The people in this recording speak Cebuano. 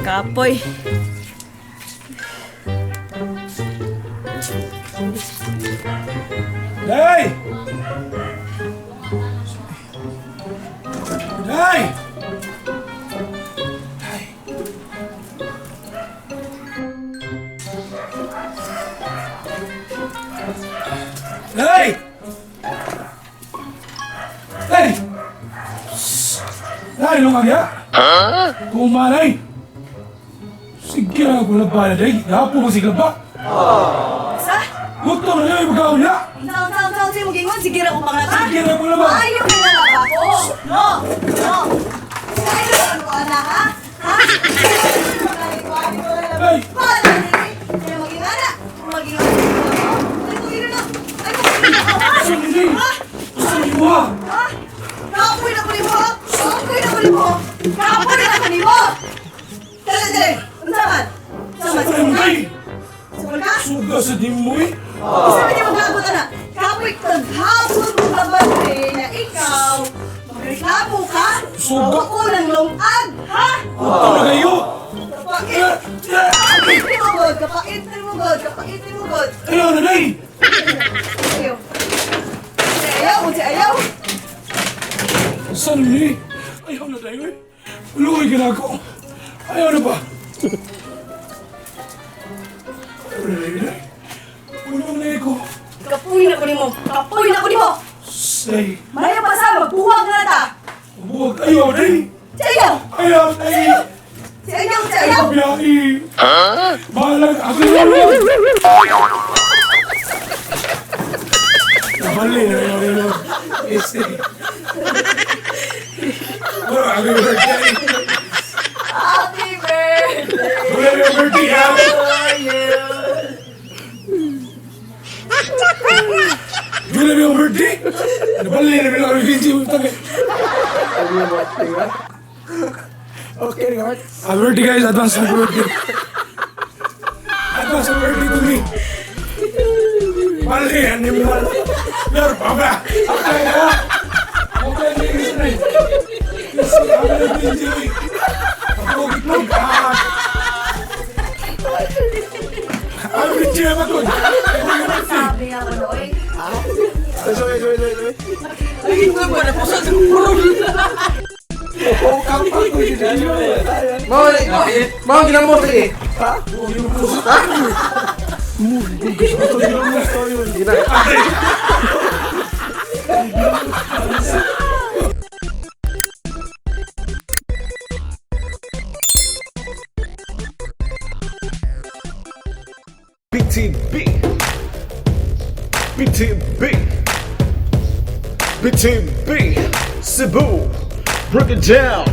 Kapoy. Day! Day! Day! Day! Day, lungag ya? Kumanay! Sige na ako laba na, day. Gapo mo sige laba. Sa? Gutom na yun, magkaon ya! Unsa unsa unsa unsa imong gingon? Sige ra ko panglaba. Sige ra ko laba. Maayo kay nga laba ko. No. No. Kaya ano ko ana ha? Ha? Ay! Kaya maging ana. Maging ana. Ay ko na. Ay ko na. Saan ni? Saan ni mo? Ha? Kapoy na ko nimo. Kapoy na ko nimo. Kapoy na ko nimo. Dali dali. Unsa man? Unsa man? Saan mo day? Sugol ka? Suga sa dimoy? Isa ba niya maglagot ana? Kapoy kaghapon mo kabante na ikaw magreklamo ka? Suga. Ako ng lungag, ha? Gutom na kayo! Kapait! Kapait mo god! Kapait mo god! Kapait mo god! Ayaw na day! Ayaw. Ayaw! Unsa ayaw! Saan ni? Ayaw na day, eh. Luoy ka na ako. Ayaw na ba? Ayaw na day, day. Ulong na ako. Kapoy na ko nimo! Kapoy na ko nimo! Say, Maya pa sa magbuwag na ta! buwag ayaw day! Si ayaw! Ayaw day! Si ayaw! Si ayaw! Biyahe! Balag ako na Nabali na yun, yun. Este. Wala, happy birthday! Happy birthday! Wala yung birthday, ha? Wala yung birthday! Nabali na yun, ang busy mo tagay. Okay, Mark. Happy birthday, guys! Advance happy birthday! Advance happy birthday to me! Mali, ano yung mali? Meron pa ba? Okay, ha? Okay, hindi ka sanay. Kasi ako na busy. Pagkugitlog, ha? Happy birthday, ako. Sabi ako noy. Sorry, sorry, sorry, sorry. Ay, hindi mo na puso sa purol. Oh, kampang ko yun. Mao, mao ginamo sige. Ha? BTB. BTB. BTB. Cebu. Break it down.